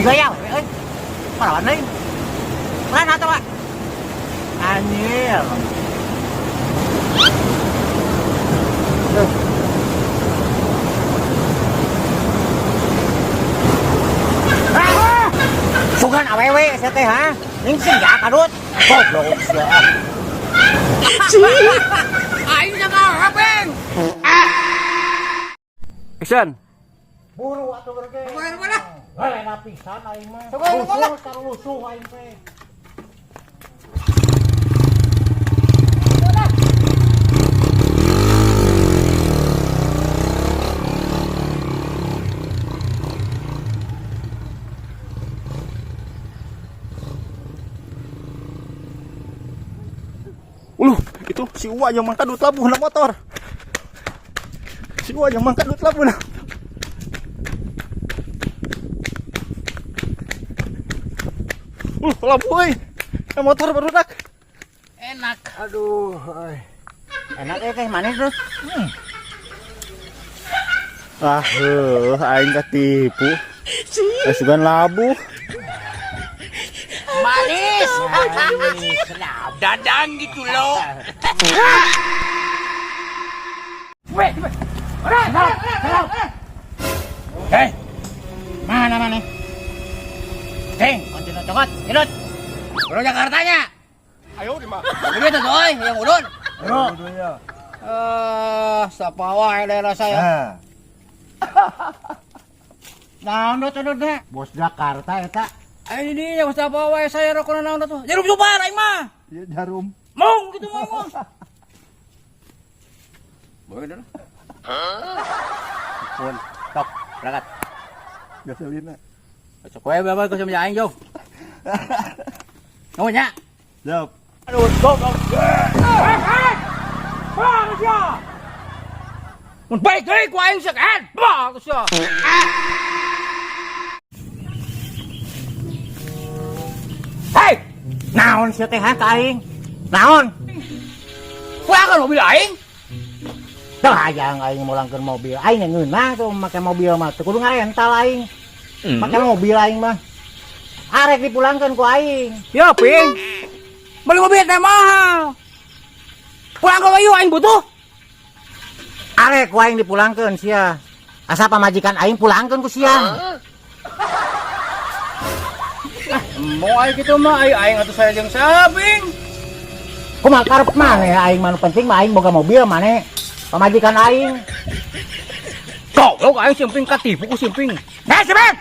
Gaya we euy. Parawan deui. Mana tuh, Pak? Anjir. Ah! Sugan awewe sia teh ha. Ning sia kadut. Goblok sia. Aing jangan peng. Action. Buru atuh gerge. Mana mana? Lena pisan aing mah. Coba, coba. Lusuh, lusuh aing teh. Uluh, itu si Uwa yang mangkat duit labuh na motor. Si Uwa yang mangkat duit labuh na. Uluh, labuh euy. Na motor barudak. Enak. Aduh, euy. Enak ya teh manis terus. Ah, heuh, aing katipu. Sugan labuh. Manis. Sedap. Dadang gitu loh. Hei. Mana mana? Deng, kunci cokot, hidup. Bro Jakartanya. Ayo di mah. Ini tuh euy, yang udun. Bro. Eh, sapawa daerah saya. Nah, naon tuh deh? Bos Jakarta eta. Ayo ini ya sapawa saya rokona naon tuh. Jarum super aing mah. Iya jarum. Mong gitu mong. Mong. Boleh dah. Pun, tok, berangkat. Gasolina. Cok we berapa kau sama aing jauh. Nuhun nya. Jawab. Aduh, goblok. Bang sia. Mun baik deui ku aing sia kan. Bang sia. Hei, Naon sia teh ha ka aing? Naon? pulangkeun mobil aing. Teu hayang aing mulangkeun mobil. Aing ngeunah tuh make mobil mah. Teu kudu ngarental aing. Make mobil aing mah. Arek dipulangkeun ku aing. Ya, Ping. Beli mobil teh mahal. Pulangkeun we aing butuh. Arek ku aing dipulangkeun sia. Asa pamajikan aing pulangkeun ku sia. Mau aing kitu mah aing aing atuh saya jeung sabing. Kumaha karep maneh aing mah nu penting mah aing boga mobil maneh. Pamajikan aing. Goblok aing simping katipu ku simping. Hei, si Beb!